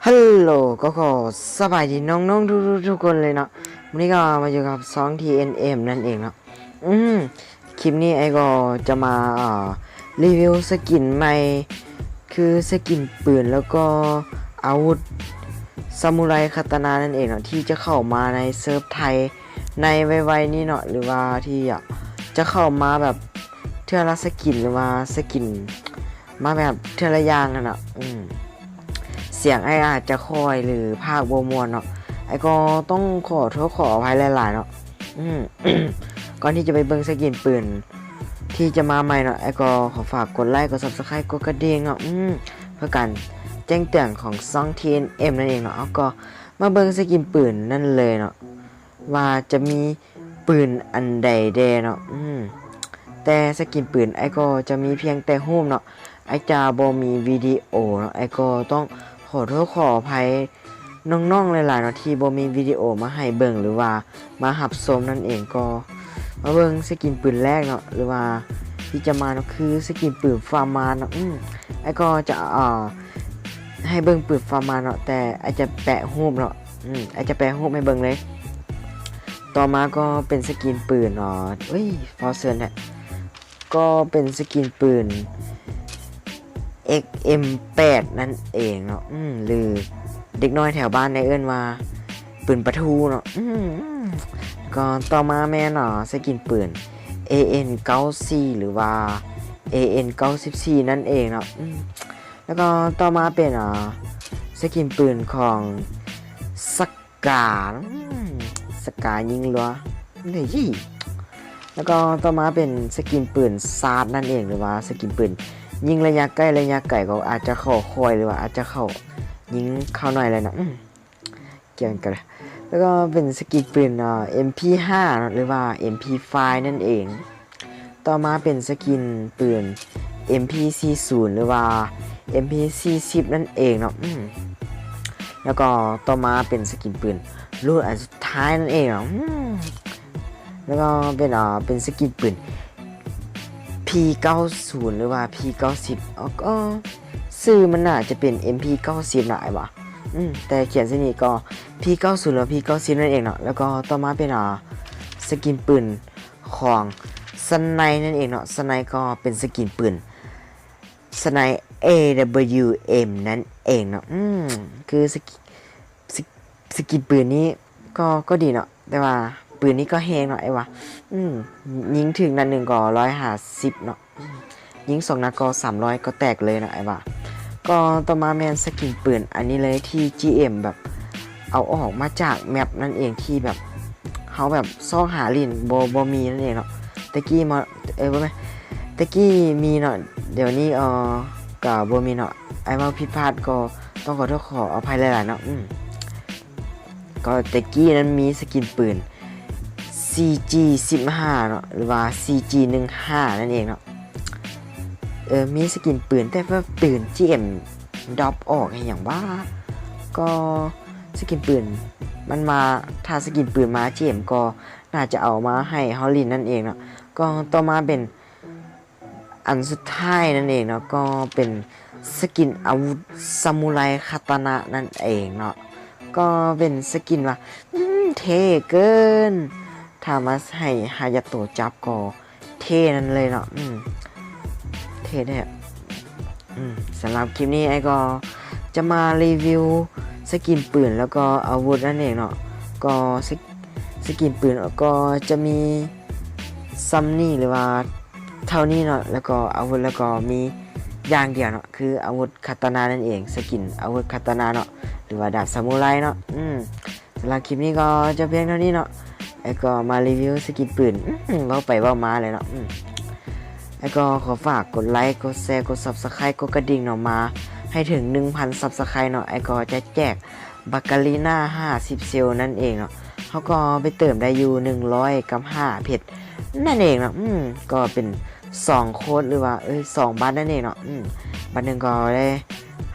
ຮັລໂຫຼ ກໍຂໍສະບາຍດີນ້ອງໆທຸກໆຄົນເລີຍເນາະ. ມື້ນີ້ກໍມາຢູ່ກັບຊ່ອງ ທີເອັນເອັມ ນັ້ນເອງເນາະ. ອືມ ຄລິບນີ້ອ້າຍກໍຈະມາ ເອີ ຣີວິວສະກິນໃໝ່ ຄືສະກິນປືນ ແລ້ວກໍອາວຸດຊາມູໄຣຄາຕານານັ້ນເອງເນາະ ທີ່ຈະເຂົ້າມາໃນເສີບໄທໃນໄວໆນີ້ເນາະ ຫຼືວ່າທີ່ຈະເຂົ້າມາແບບເທື່ອລະສະກິນ ຫຼືວ່າສະກິນ ມາແບບເທື່ອລະຢ່າງຫັ້ນນະ. ອືມ ສຽງອ້າຍອາດຈະຄ່ອຍ ຫຼື ພາກບໍ່ມ່ວນເນາະ, ອ້າຍກໍຕ້ອງຂໍໂທດຂໍອະໄພຫຼາຍໆເນາະ. ອືມ ກ່ອນທີ່ຈະໄປເບິ່ງສະກິນປືນທີ່ຈະມາໃໝ່ເນາະ, ອ້າຍກໍຂໍຝາກກົດໄລ ກົດ Subscribe ກົດກະດິ່ງເນາະ ອືມ ເພື່ອການແຈ້ງເຕືອນຂອງຊ່ອງ ທີເອັນເອັມ ນັ້ນເອງເນາະ. ເຮົາກໍມາເບິ່ງສະກິນປືນນັ້ນເລີຍເນາະ ວ່າຈະມີປືນອັນໃດແດ່ເນາະ. ອືມ ແຕ່ສະກິນປືນອ້າຍກໍຈະມີພຽງແຕ່ຮູບເນາະ, ອ້າຍຈະບໍ່ມີວິດີໂອເນາະ. ອ້າຍກໍຕ້ອງຂໍໂທດຂໍອະໄພນ້ອງໆຫຼາຍໆເນາະ ທີ່ບໍ່ມີວິດີໂອມາໃຫ້ເບິ່ງ ຫຼືວ່າມາຮັບຊົມນັ້ນເອງ. ກໍມາເບິ່ງສະກິນປືນແລກເນາະ ຫຼືວ່າທີ່ຈະມາເນາະ ຄືສະກິນປືນຟາມານເນາະ. ອືມ ອ້າຍກໍຈະ ເອີ ໃຫ້ເບິ່ງປືນຟາມານເນາະ, ແຕ່ອ້າຍຈະແປະຮູບເນາະ. ອືມ ອ້າຍຈະແປະຮູບໃຫ້ເບິ່ງເລີຍ. ຕໍ່ມາກໍເປັນສະກິນປືນ ເອີ ອຸ້ຍ ຟ້າວເຊີນແທ້ ກໍເປັນສະກິນປືນ ເອັກເອັມແປດ ນັ້ນເອງເນາະ ອືມ ຫຼື ເດັກນ້ອຍແຖວບ້ານໄດ້ເອີ້ນວ່າ ປືນປາທູເນາະ. ອືມ ກໍຕໍ່ມາແມ່ນ ເອີ ສະກິນປືນ ເອເອັນເກົ້າສີ່ ຫຼືວ່າ ເອເອັນເກົ້າສິບສີ່ ນັ້ນເອງເນາະ. ອືມ ແລ້ວກໍຕໍ່ມາເປັນ ເອີ ສະກິນປືນຂອງສະກາ ອືມ ສະກາຍິງລັວ ນີ້. ແລ້ວກໍຕໍ່ມາເປັນສະກິນປືນຊາດນັ້ນເອງ ຫຼືວ່າສະກິນປືນຍິງໄລຍະໃກ້ໄລຍະໄກ ກໍອາດຈະເຂົ້າຄ່ອຍ ຫຼືວ່າອາດຈະເຂົ້າຍິງເຂົ້າໜ້ອຍແຫຼະເນາະ. ອືມ ກ່ຽວກັນ ແລ້ວກໍເປັນສະກິນປືນ ເອີ ເອັມພີຫ້າເນາະ ຫຼືວ່າ ເອັມພີໄຟ ນັ້ນເອງ. ຕໍ່ມາເປັນສະກິນປືນ ເອັມພີສີ່ສິບ ຫຼືວ່າ ເອັມພີສີ່ສິບ ນັ້ນເອງເນາະ. ອືມ ແລ້ວກໍຕໍ່ມາເປັນສະກິນປືນລຸ້ນອັນສຸດທ້າຍນັ້ນເອງເນາະ. ອືມ ແລ້ວກໍເປັນ ເອີ ເປັນສະກິນປືນ ພີເກົ້າສິບ ຫຼືວ່າ ພີເກົ້າສິບ ອາ ກໍຊື່ມັນໜ້າຈະເປັນ ເອັມພີເກົ້າສິບ ນະອ້າຍວ່າ. ອືມ ແຕ່ຂຽນໃສ່ນີ້ກໍ ພີເກົ້າສິບ ຫຼືວ່າ ພີເກົ້າສິບ ນັ້ນເອງເນາະ. ແລ້ວກໍຕໍ່ມາເປັນ ເອີ ສະກິນປືນຂອງສະໄນນັ້ນເອງເນາະ. ສະໄນກໍເປັນສະກິນປືນ ສະໄນ ເອດັບເບິນຢູເອັມ ນັ້ນເອງເນາະ. ອືມ ຄືສະກິ ສະ ສະກິນປືນນີ້ກໍ ກໍດີເນາະ, ແຕ່ວ່າປືນນີ້ກໍແຮງເນາະອ້າຍວ່າ. ອືມ ຍິງຖືກນັດໜຶ່ງກໍຮ້ອຍຫ້າສິບເນາະ, ຍິງສອງນັດກໍສາມຮ້ອຍ ກໍແຕກເລີຍເນາະອ້າຍວ່າ. ກໍຕໍ່ມາແມ່ນສະກິນປືນອັນນີ້ເລີຍ ທີ່ຈີເອັມແບບເອົາອອກມາຈາກແມັບນັ້ນເອງ ທີ່ແບບເຮົາແບບຊອກຫາຫຼິ້ນບໍ່ ບໍ່ມີນັ້ນເອງເນາະ. ແຕ່ກີ້ມາ ເອີ ບໍ່ແມ່ນ ແຕ່ກີ້ມີເນາະ, ດຽວນີ້ ເອີ ກໍບໍ່ມີເນາະ. ອ້າຍເວົ້າຜິດພາດກໍຕ້ອງຂໍໂທດຂໍອະໄພຫຼາຍໆເນາະ. ອືມ ກໍແຕ່ກີ້ນັ້ນມີສະກິນປືນ ຊີຈີສິບຫ້າເນາະ ຫຼືວ່າ ຊີຈີໜຶ່ງຫ້າ ນັ້ນເອງເນາະ. ເອີ ມີສະກິນປືນ ແຕ່ວ່າປືນຈີເອັມດຣອບອອກອີ່ຫຍັງຫວາ? ກໍສະກິນປືນມັນມາ ຖ້າສະກິນປືນມາ ຈີເອັມກໍໜ້າຈະເອົາມາໃຫ້ເຮົາຫຼິ້ນນັ້ນເອງເນາະ. ກໍຕໍ່ມາເປັນ ອັນສຸດທ້າຍນັ້ນເອງເນາະ, ກໍເປັນສະກິນອາວຸດຊາມູໄຣຄາຕານະນັ້ນເອງເນາະ. ກໍເປັນສະກິນວ່າ ອືມ ເທ່ເກີນ, ຖ້າມາໃຫ້ຮາຍາໂຕະຈັບກໍເທ່ນັ້ນເລີຍເນາະ. ອືມ ເທ່ແທ້. ອືມ ສຳລັບຄລິບນີ້ອ້າຍກໍຈະມາຣີວິວສະກິນປືນ ແລ້ວກໍອາວຸດນັ້ນເອງເນາະ. ກໍສະ ສະກິນປືນກໍຈະມີສ່ຳນີ້ ຫຼືວ່າ ເທົ່ານີ້ເນາະ, ແລ້ວກໍອາວຸດ ແລ້ວກໍມີຢ່າງດຽວເນາະ ຄືອາວຸດຄາຕານານັ້ນເອງ, ສະກິນອາວຸດຄາຕານາເນາະ ຫຼືວ່າດາບຊາມູໄຣເນາະ. ອືມ ສຳລັບຄລິບນີ້ກໍຈົບພຽງເທົ່ານີ້ເນາະ, ແລ້ວກໍມາຣີວິວສະກິນປືນ. ອືມ ເວົ້າໄປເວົ້າມາເລີຍເນາະ. ອືມ ແລ້ວກໍຂໍຝາກກົດໄລ ກົດແຊ ກົດ Subscribe ກົດກະດິ່ງເນາະ, ມາໃຫ້ເຖິງໜຶ່ງພັນ Subscribe ເນາະ, ແລ້ວກໍຈະແຈກ ບາກາລີນາ ຫ້າສິບ ເຊວນັ້ນເອງເນາະ. ເຮົາກໍໄປເຕີມໄດ້ຢູ່ໜຶ່ງຮ້ອຍກັບຫ້າເພັດນັ້ນເອງເນາະ. ອືມ ກໍເປັນສອງໂຄດ ຫຼືວ່າ ເອີ ສອງບັດນັ້ນເອງເນາະ. ອືມ ບັດໜຶ່ງກໍໄດ້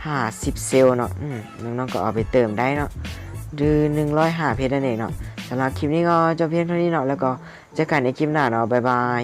ຫ້າສິບເຊວເນາະ. ອືມ ນ້ອງໆກໍເອົາໄປເຕີມໄດ້ເນາະ ຫຼື ໜຶ່ງຮ້ອຍຫ້າເພັດນັ້ນເອງເນາະ. ສຳລັບຄລິບນີ້ກໍຈົບພຽງເທົ່ານີ້ເນາະ, ແລ້ວກໍເຈີກັນໃນຄລິບໜ້າເນາະ. ບາຍບາຍ.